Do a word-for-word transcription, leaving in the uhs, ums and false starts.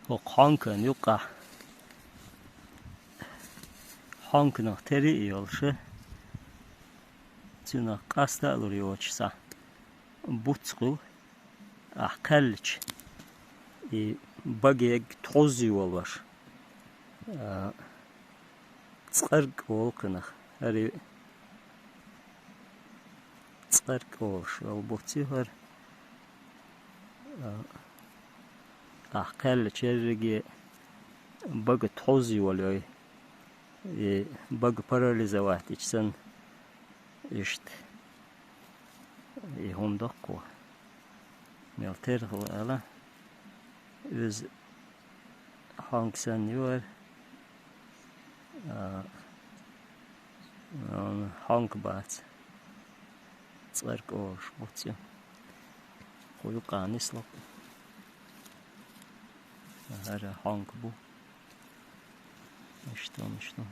Хьо хьонкан юкъа. Хьонканах тери йолуш. Цунах къасталур йоцуш са. Буц хуьлу. Ахь кхаьллича. И багег тхоззий волуш. А, цкъарг волу кхинах. ХӀара цкъарг волуш йолу буц ю хӀара. А, ахь кхаьллича ерриге бага тхоззий волу йой. И бага парализовать ича санна, иштта и хӀума доккхо. Мел терхала ала, иза хьонка санна ю хӀара. А, хьонка бац. ЦӀарг олуш буц ю. Кху юкъа нисло. ХӀара хьонка бу. Иштта, иштта.